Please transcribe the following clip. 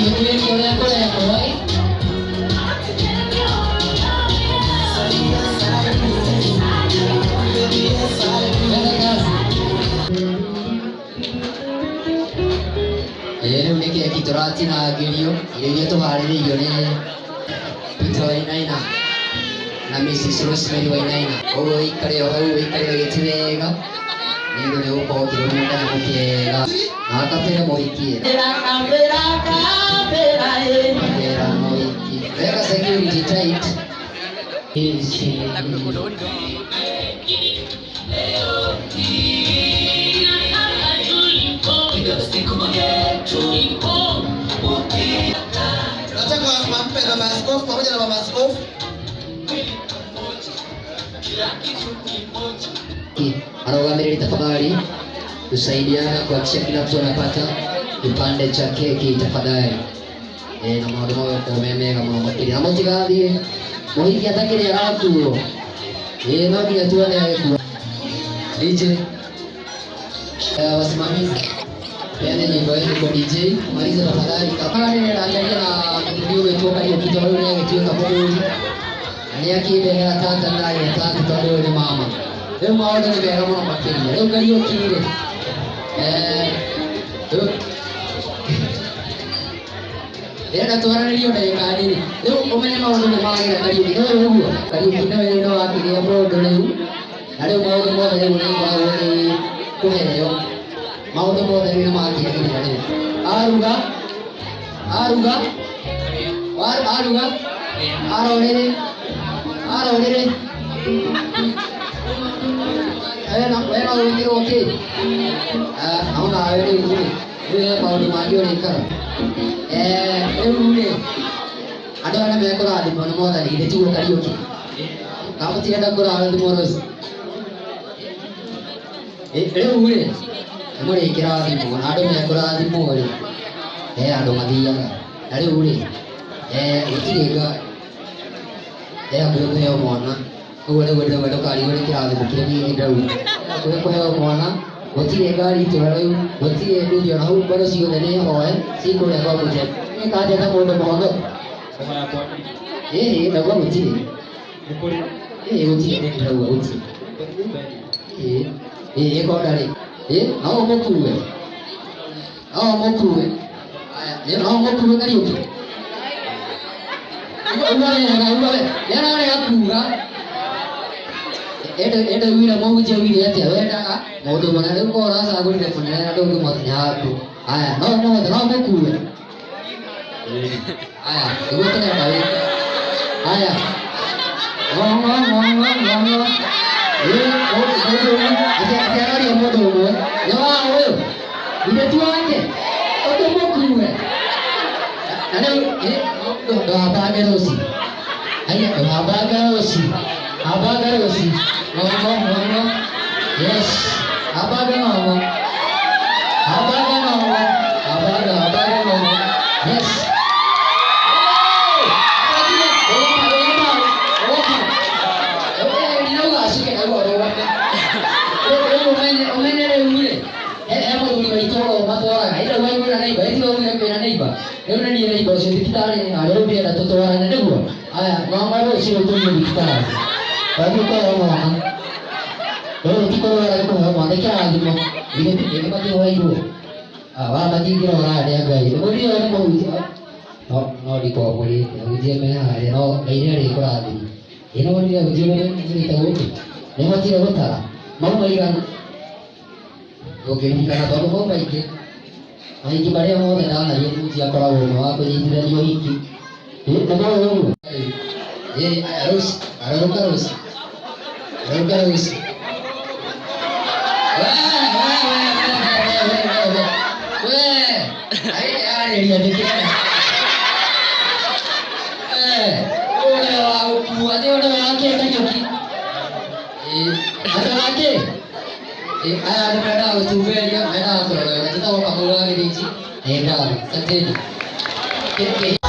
Gĩtuĩke ũrĩa kũrekwo ĩ. Twende kazi. Ĩĩ rĩu nĩ keki tũratinangĩrio, irio iria tũharĩrĩirio nĩ Peter Wainaina na Mrs. Rosemary Wainaina. Ũguo ũikare o hau, ũikare o gĩtĩ wega, nĩ ũndũ nĩ ũgũkorwo ũkĩrũmio kanyamũ kega. Na akabere mũhiki. Kabera, kabera, eh. Kabera mũhiki. Weka security tight. Ici. Nataka wampe baba askofu pamoja na mama askofu. Arũgamĩrĩri tafadhali, tusaidiana kuhakikisha kila mtu anapata kipande cha keki tafadhali. Na maũndũ magakorwo me mega mũno makĩria. Na mũtigathiĩ mũhiki atakĩrĩ arakuo. No nginya tuone agĩkua. DJ, wasimamizi, peane nyimbo yenu kwa DJ, maliza tafadhali. Kama nĩndĩracaria na mũthuri ũgwĩtwo Kariũki tondũ rĩu nĩagĩtuĩka mũthuri. Na nĩakĩndehera tata ndagĩa tata tondũ ũyũ nĩ mama. Rĩu maũndũ nĩ mega mũno makĩria. Rĩu Kariũki rĩ, rĩu ndĩrenda twaranĩrio ndagĩka nini. Rĩu ũmenye maũndũ nĩ magĩra Kariũki, nĩwe ũguo. Kariũki nĩwe rĩu nĩwakĩgĩa mũndũ rĩu. Na rĩu maũndũ mothe rĩu nĩngoragwo nĩ kũheo. Maũndũ mothe rĩu nĩmakĩagĩrĩra rĩu. Aruga, aruga, aruga, arorĩrĩ, arorĩrĩ. We no wĩkĩrwo kĩ? No nawe rĩu rĩ, rĩu he maũndũ mangĩ ũrĩkaga. Rĩu rĩ, andũ arĩa mekũrathimwo nĩ Mwathani, githĩ tiguo Kariũki? Kana mũtirenda kũrathimwo Rose? Rĩu rĩ, nĩ mũrĩkĩrathimwo, na andũ mekũrathimwo rĩ, he andũ mathiaga. Na rĩu rĩ, gũtirĩ ngari, he hakuhĩ kũheo mwana. Ũguo nĩguo ndĩrauga ndũkarigwo nĩ kĩrathimo kĩrĩa gĩkĩ ndĩrauga. He hakuhĩ kũheo mwana, gũtirĩ ngari itũra rĩu, gũtirĩ nduthi ona hau mbaro ciothe nĩ hoe, ciĩ kũrĩa kwa mũtemi. Nĩ atĩa ta mũndũ mũhonoku? Ĩĩ, ndauga gũtirĩ. Ĩĩ, gũtirĩ nĩ ndĩrauga gũtirĩ. Ĩĩ, ĩĩ, ĩko ndarĩ. Ĩĩ, no ũmũkue. No ũmũkue. Aya, no ũmũkue Kariũki. Uga wega, uga wega. Nĩararega kuga. Ĩndĩ wire mũhunjia wire atĩa wendaga mũndũ mũnene rĩu korwo ũracagũrire mũnene na ndũngĩmũkinya haku. Aya, no ũmũhote, no ũmũkue. Aya, nĩguo tũrenda wĩke. Aya. Ngo, ngo, ngo, ngo, ngo, ngo. Ĩĩ, mũndũ ũmwe, akĩararia mũndũ ũmwe. Nĩ wa ũyũ? Githĩ ti wake? Ũkĩmũkue. Na rĩu, ndũhambange rũciũ. Haiya, ndũhambange rũciũ. Hambanga rũciũ. Ngo, ngo, ngo, ngo. Yes. Hambanga ngo. Hambanga ngo. Hambanga, hambanga ngo. Yes. Ũmenye rĩu rĩ, he mũthuri wa itũũra ũmatwaraga, ĩrĩa waigũra neighbor, ĩtiga ũgire kwĩna neighbor. Rĩu nĩ niĩ neighbor ũcio thibitarĩ harĩa rĩu ndĩrenda tũtwarane nĩguo. Aya, ng'ong'o rũciũ tũthiĩ thibitarĩ. Wathiĩ kũheo mwana. Rĩu ti kũrwara nĩ kũheo mwana, nĩ kĩrathimo. Githĩ matihoeirwo? Wa matingĩrora nĩ Ngai. Mũthii ũyũ nĩ mũhunjia. No, no ndikwamũrĩte, ahunjia me harĩa, no Ngai nĩ arĩkũrathima. Ĩ no wonire ahunjia ũrĩa mekĩrĩte gũkũ? Nĩ hotire gũtara? Mau maigana? Ndũngĩririkana tondũ mau maingĩ. Maingĩ marĩa mothe ndanaria mũhunjia akoragwo ũmwe wa kũnyitithania ũhiki. Ĩ, nĩ moĩ ũguo? Ĩ, aya Rose, arũrũka Rose. Arũrũka Rose. We, we, we, we, we, we, we, we. We, ai, arĩria ndĩkĩenda. We, ũyũ nĩwe wa gũkua, nĩ ũyũ nĩwe wa kĩ Kariũki? Ĩ, andũ wa kĩ? Ĩ, aya andũ mendaga gũtumberia, mendaga kũrora wega. Njĩtagwo Kamau wa Gĩthĩnji, nĩ ngatho. Asanteni. Kĩ.